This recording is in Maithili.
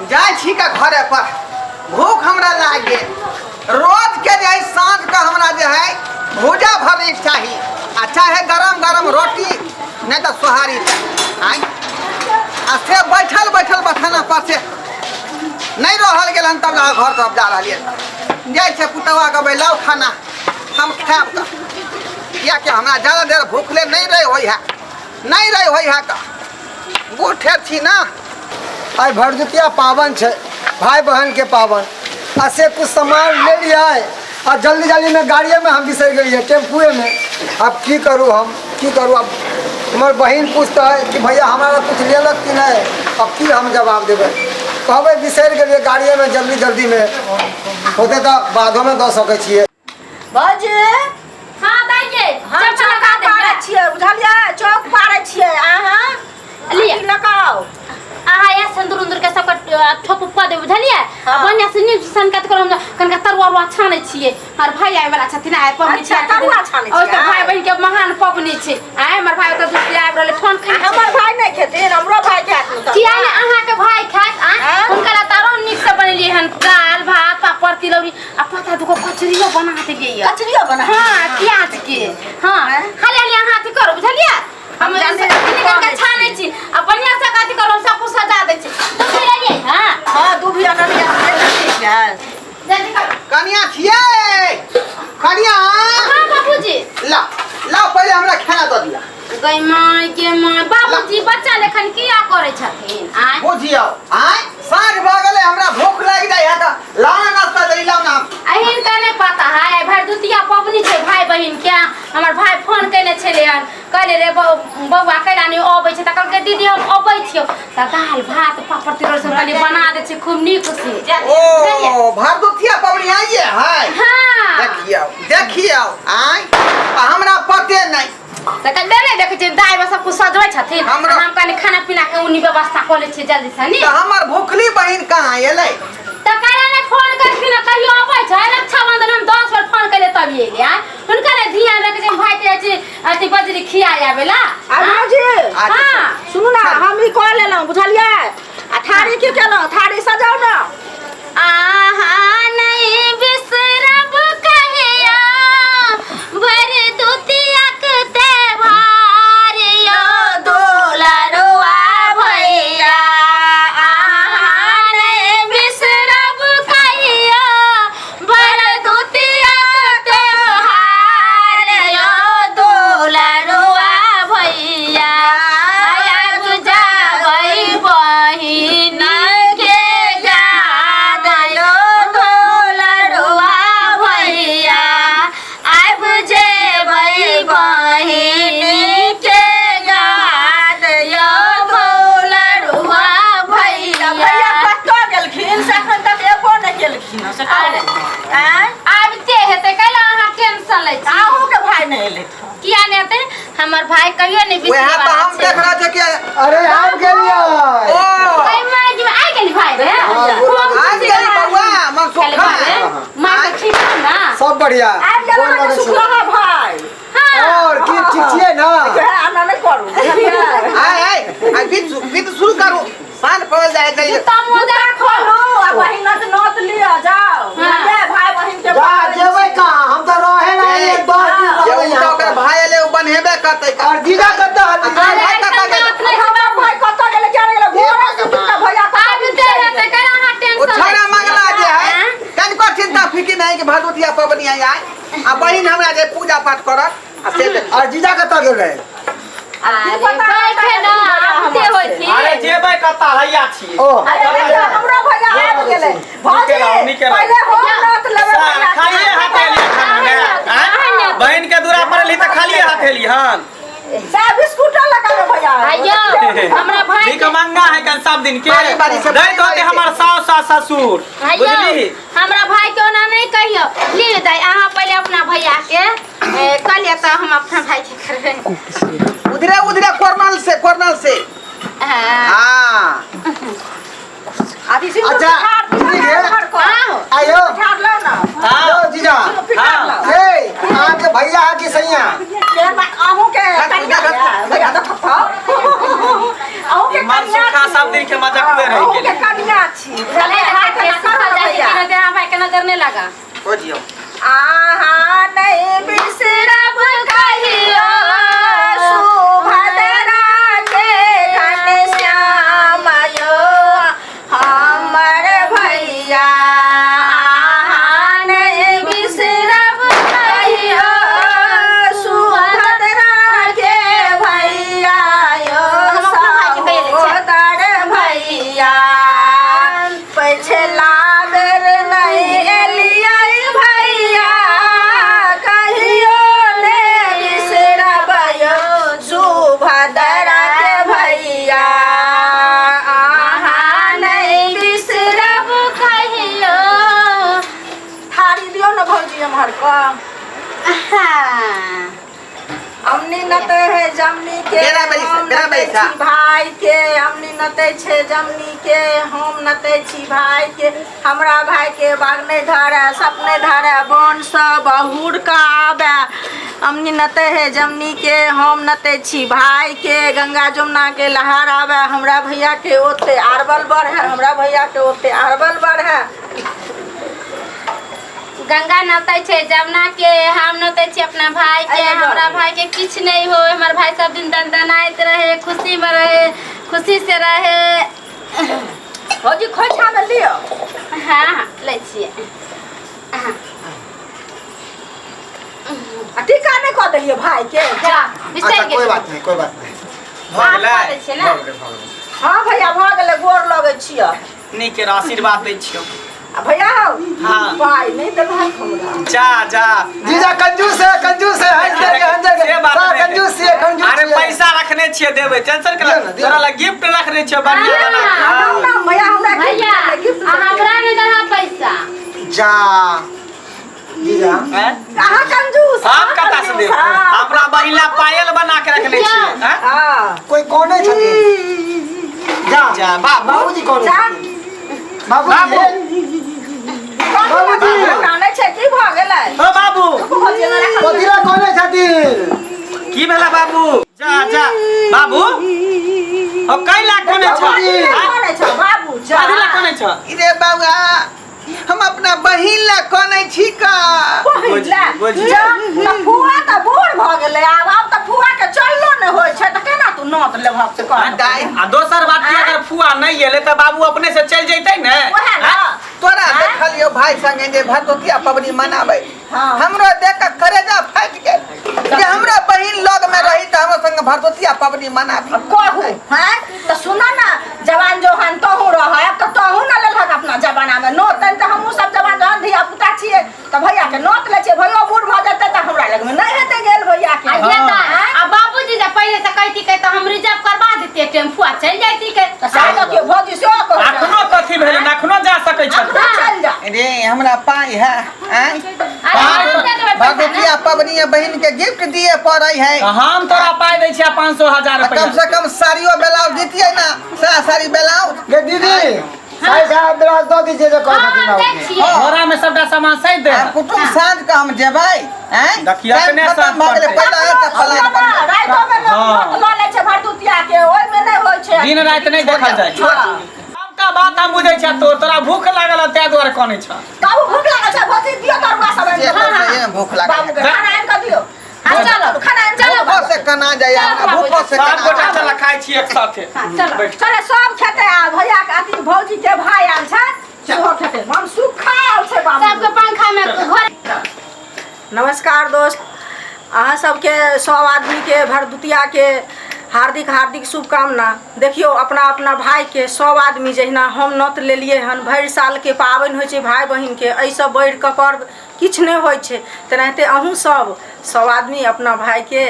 जाइ छी का घरे पर भूख हमरा लाग गेल। रोज के जे है साँझ के हमरा जे है भूजा भरने के चाही आ चाहे गरम गरम रोटी नहीं तो सोहारी आय। आ से बैठल बैठल बथाना पर से नहीं रहल गेल हन तब घर तरफ जा रहलियै। जाइ छै पुतवा के लाउ खाना हम खायब तऽ, कियाकि हमरा ज्यादा देर भूखले नहीं रहे होइ है, नहीं रहे होइ है का बूढ़ ठेर छी ना। आइ भरदुतिया पावन छै, भाई बहन के पावन, आ से कुछ सामान ले लिया आ जल्दी जल्दी में गाड़िए में हम बिसरि गेलियै टेम्पुए में। अब की करू हम, की करू? अब हमर बहिन पूछतै कि भैया हमरा कुछ लेलक कि नहीं, अब की हम जवाब देबै? कहबै बिसरि गेलियै गाड़िए में जल्दी जल्दी में, होतै तऽ बादोमे दऽ सकै छियै। भौजी। हाँ दाइ गे, हम चल चौक लगा पारै देलियै। छियै, बुझलियै? चौक पारै छियै अहाँ। लिअ। अथी लगाउ। अहाँ या सिंदूर उंदूर के सबके ठोप कऽ देबै, बुझलियै? हाँ। आ बढ़िआँ से नीक सनकत करू। हम कनिका तरुआ उरुआ छानै छियै, हमर भाई आबै वाला छथिन आइ पबनी अच्छा, छै। तरुआ छानै और छियै? भाई बहिन के महान पबनी छै आइ। हमर भाई ओतऽ दूर से आबि रहलै, फोन आ केने हमर छै। भाई नहि खेथिन? हमरो भाई खायत ने तरुआ। किया ने अहाँके भाई खायत? आँय? आँय? हुनका लए तऽ आरो नीक से बनेलियै हन दालि भात पापड़ तिलौरी आ पता दुगो कचरियो बना देलियै यऽ। कचरियो बना? हाँ, प्याज के। हाँ, खाली खाली अहाँ अथी करू, बुझलियै? हम हम जाने कनि छी, कनि छानै छी आ बढ़िआँ से अथी करू, हम सब कुछ सजा दै छी। दूध लेलियै? हाँ। हाँ, दूध भी अनलियै, हम नहि देखै छियै। जल्दी करू। कनिया छियै, कनिया। हाँ बाबूजी। ला ला, पहिले हमरा खाना दऽ दिया। गई माय के माय, बाबूजी बच्चा लेखन किया करै छथिन आँय? बुझियौ आँय, साँझ भऽ गेलै, हमरा भूख लागि जाइ है तऽ लाउ ना नाश्ता जल्दी, लाउ ना। हिनका नहि पता है आइ भरदुतिया पबनी छै भाई बहिन के। हमर भाई फोन केने छलै हन, कहले रे बौआ कैला नहि अबै छै? तऽ कहलकै दीदी हम अबै छियौ। तऽ दालि भात पापड़ तिलौरी सब कहलियै बना दै छै खूब नीक से। ओ भरदुतिया पबनी आइए है? हाँ। देखियौ देखियौ आँय, आ हमरा पते नहि। तऽ कहलियै नहि देखै छियै दाइ सब कुछ सजबै छथिन, हम कनि खाना पीना के उनी व्यवस्था कऽ लै छियै जल्दी से नी। तऽ हमर भूखली बहिन कहाँ एलै? तऽ काल्हि नहि फोन करथिन कहियो अबै छै? रक्षाबंधन हम 10 बेर फोन केलियै तब एलै। आँय, हुनका नहि ध्यान रखै छै भाई के जाइ छै अथी बजरी खिया आबेला। आ भौजी। हाँ। सुनू ना, हम ई कऽ लेलहुँ, बुझलियै? आ थारी की केलहुँ? थारी सजाउ ने। आहा नहीं बिसरब कहिया भरदुतिया के त्योहार यो दुलरुआ भैया। आहा नहीं बिसरब कहिया भरदुतिया के त्योहार यो दुलरुआ भैया। आब जाबै बहिन के याद यो दुलरुआ भैया। आब जेबै बहिन के याद यो दुलरुआ भैया। भैया। कतऽ गेलखिन से एखन तक एबो नहि केलखिन से कहू? आँय? आबिते हेतै, कैला अहाँ टेंशन लै छी? अहूँके भाय नहि एलथि हँ? किया नहि हेतै? हमर भाई कहियो नहि वएह बिसरै तऽ वाला हम छै। देख रहल छियै कि अरे आबि गेलियै। ओ गई माय जी, आइ गेली भाई रे। हाँ, गोर लागै आबि गेली बौआ मन खाली सुखा। भाई रे, माँ के ठीक छौ ना? सब बढ़िया। आबि गेल गोर अहाँके लागै छी। सुखलाहा भाय। हाँ। और की ठीक छियै ना? एना नहि करू, बुझलियै? आय आय आय, विध विध शुरू करू, साँझ पड़ल जाइ है। जूता मोजा खोलू आ बहिनक नोत लिअ जाउ, बुझलियै? भाय बहिन के जा जेबै कहाँ, हम तऽ रहे ना ए, 10 दिन जे रहबै ओ तऽ यहाँ ओकर पर। भाई एलै ओ बन्हेबे करतै। और जीजा कतऽ हथिन? आ, अरे भाई कतऽ ऐसन गेलै? बात नहि छै हमर बाबू। भाय कतऽ गेलै? किया नहि गेलै? भोरे से हुनका भैया कतऽ आबिते हेतै, कैला अहाँ ओ टेंशन लै छौड़ा छी? मंगला जे है आँय? तनिको चिंता फिकिर नहीं कि भरदुतिया पबनी आई आय आ बहिन हमरा जे पूजा पाठ करत आ से देखियौ। और जीजा कतऽ गेल रहे? अरे पता बैठे नहि ना, भैया आबिते हमर से। होथिन। अरे जेबै कतऽ, हैया छी। ओ अरे देखियौ, हमरो भैया आबि गेलै। भौजी, निकेला, निकेला। पहिले हम नोत लेबै सार, भैया के। खालिए हाथ एली खाना ने आँय? बहिन के दूरा पर एली तऽ खालिए हाथ एली हन? चाय बिस्कुट लगा लो भैया। आइयो हमरा भाई भीख मंगा है कन सब दिन के बारी बारी से, दैत बारी होते बारी से। हमर सास आ ससुर, आइयो बुझली? हमरा भाई के ओना नहीं कहियो। लियो दाई, अहाँ पहिले अपना भैया के कहलियै तऽ हम अपना भाई के करबै। उधरे उधरे, कॉर्नर से, कॉर्नर से। हाँ। हाँ। अभी सिंदूर अच्छा, पिठार ठीक है। पिठार कर। हाँ। आइयो। पिठार लाओ ना। हाँ। यो जीजा। सिंदूर पिठार हाँ। लाओ। ए, अहाँके भैया है कि सैया? के बात अहूँ के कनिया है, भैया देखो तो। अहूँ के ई मन कनिया सुखा छी। सब दिन के मजाक में रहि अहूँ के गेलै। कनिया छी। वाह हाँ। हमनी नते है जमनी के बेरा बेरी से, हम बेरा नते बेरी से। छी भाई के हमनी नते छे जमनी के हम नते छी भाई के हमरा भाई के बाग नहीं धरे सपने धरे बन सब हुड़ का आबे हमनी नते है जमनी के हम नते छी भाई के गंगा जमुना के लहर आबे हमरा भैया के ओते अरबल बढ़ है हमरा भैया के ओते अरबल बढ़ है गंगा नौतै छै जमुना के हम नौतै छी अपना भाई के अरे हमरा बाप रे। भाई के किछु नहि हो हमर भाई सब दिन दनदनाइत रहे खुशी में रहे खुशी से रहे भौजी खोइछा में लियो हाँ हाँ लै छियै हाँ आ टीका नहि कऽ देलियै भाई के जा बिसरि अच्छा कोई गेलियै बात नहीं कोई बात नहीं भऽ आब गेलै कऽ दै छियै ने भऽ गेलै भऽ गेलै हाँ भैया भऽ गेलै गोर लगै छियै नीक रह आशीर्वाद दै छियौ आ भैया हौ हाँ। पाइ नहि देलहक हमरा जा जा जीजा कंजूस है कंजूस है हंस देंगे हंस से देंगे बात साला नहीं। कंजूस है कंजूस अरे है। पैसा रखने छियै देबै टेंशन के दियौ ना, दियौ तोरा लग गिफ्ट रखने छियै बढ़िया हाँ। बना के। हम ना भैया हमरा भैया गिफ्ट आ हमरा नहि देलह पैसा जा जीजा हैं? कहाँ कंजूस हम कतऽ से देब हाँ। अपना बहिला पायल बना के रखने छियै हैं? हाँ कोई कौन है छथिन जा जा बाबू बाबूजी कौन जा। है बाबूजी बाबूजी। कानै छै की भऽ गेलै ओ बाबू भौजी हमरा कथी ला कौन है छथिन की भेला बाबू जा जा बाबू ओ कैला कोने छ बाबूजी। हैं? कानै छै बाबू जा कथी ला कोने छ रे बौआ हम अपना बहिन ला कनै छी का पहिला बुझि- जा तऽ फुआ तऽ बूढ़ भऽ गेलै आब आब तऽ फुआ के चललो नहि होइ छै तऽ केना तू नोत लेबहक से कह दाइ आ दोसर बात की अगर फुआ नहीं एले तऽ बाबू अपने से चलि जैतै ने ओएह ने तोरा देखलियो भाई संगे जे भरदुतिया पबनी मनाबै हाँ। हमरो देख के करेजा फाटि गेल जे हमरा बहिन लग में रही तऽ हमरो संगे भरदुतिया पबनी मनाबी कहू हैं तऽ सुन ना जवान जोहान तोहू रह आब तऽ तोहू ना लेलहक अपना जमाना में नोत तैन तऽ हमहूँ सब जवान जोहान धिया पुता छियै तऽ भैया के नोत लै छियै भैयो बूढ़ भऽ जेतै तऽ हमरा लग में नहि हेतै गेल भैया के आ ये तऽ आ बाबूजी जे पहिले से कहती के तऽ हम रिजर्व करवा देतियै टेम्पू आ चलि जाइती के तऽ सएह देखियौ भौजी सेहो कहै अखनो कथी भेलै अखनो जा सकै छथिन अखनो चलि जा रे हमरा पाइ है आँय? अरे हम दे देबै पैसा ने। भरदुतिया पबनी बहिन के गिफ्ट दिए पड़ै है तऽ हम तोरा पाइ दै छियै 500 हजार आ कम रुपया से कम साड़ियो ब्लाउज दितियै ना साया साड़ी ब्लाउज गे दीदी साई साहब ब्लाउज दऽ दीजिए जे कहै हाँ, छथिन हम दै बाबूजी छियै झोरा में सबटा सामान सैत दे आ कुटुम साँझ के हम जेबै आँय देखियौ, टाइम अपने खतम साँझ भऽ गेलै पड़तै। पहिले एतऽ सुनो प्लान ना, बनबै। रातिो में लोक हाँ। नोत लऽ लै छै भरदुतिया के ओहिमे नहि होइ छै दिन राति नहि देखल जाइ छै हाँ। सबटा बात हम बुझै छियै तोर तोरा भूख लागल हँ, ताहि दुआरे कनै छ बाबू भूख लागल छै भौजी दियौ तरुआ सब आनि से कऽ। तऽ सहीमे भूख लागल बाबू के खाना आनि कऽ दियौ हाँ, चलो खाना आनि चलो भूखो से कना जाइए हमरा भूखो से सब कना गोटा जाइए। चल खाइ छी एक साथे हाँ, चलो। बैठ चले सब खेतै आ भैया के अथी भौजी के भाई आयल छै सेहो खेतै हम सुखा आयल छै बाबू सबके पंखा में घर नमस्कार दोस्त अहाँ सबके सब आदमीके भरदुतियाके हार्दिक हार्दिक शुभकामना देखियौ अपना अपना भाईके सब आदमी जहिना हम नत लेलियै हन भरि सालके पाबनि होइ छै भाय बहिनके एहिसँ बढ़िकऽ पर्व किछु नहि होइ छै तेनाहिते अहूँ सब सब आदमी अपना भाईके